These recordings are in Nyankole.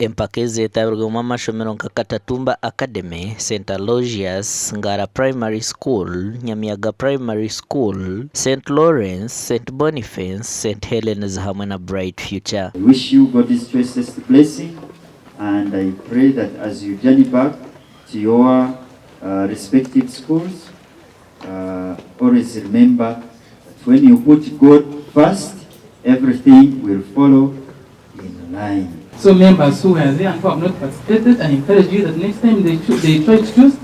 Empaka ezi zeetabirwemu amashomero nka Katatumba Academy, Saint Aloysius, Ngara Primary School, Nyamiyaga Primary School, Saint Lawrence, Saint Boniface, Saint Helens hamwe na Bright Future. I wish you God's choicest blessing and I pray that as you journey back to your respective schools, always remember that when you put God first, everything will follow in line. So members who were there and who have not participated, I encourage you that next time they, they try to choose,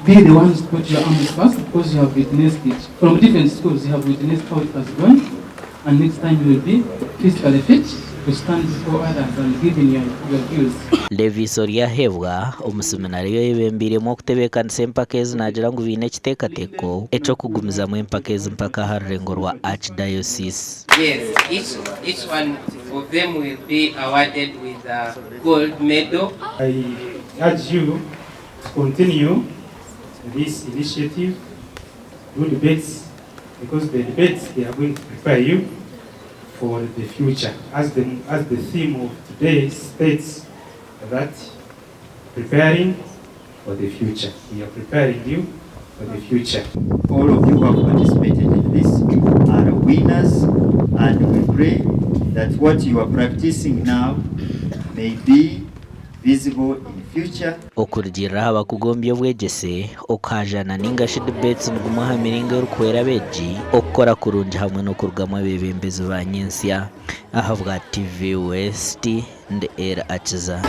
be the ones to put your arms first because you have witnessed it. From different schools, you have witnessed how it has gone, and next time you will be physically fit to stand before others and give in your, your views. Levis Oryahebwa, omuseminariyo oyebembeiremu okutebeekanisa empaka ezi naagira ngu baine ekiteekateeko eky'okugumizamu empaka ezi mpaka aha rurengo rwa Archdiocese. Yes, each, each one of them will be awarded with a gold medal. I urge you to continue this initiative, do debates, because the debates, they are going to prepare you for the future. As the, as the theme of today states that preparing for the future. We are preparing you for the future. All of you who have participated in this are winners, and we pray that what you are practicing now may be visible in future. Okurugiirira aha bakugu omu by'obwegyese, okuhajaana ninga shi debates ni gumwe aha miringo erikuhwera abeegi okukora kurungi hamwe n'okurugamu abeebembezi ba nyentsya. Ahabwa TV West, ndi Elly Akiza.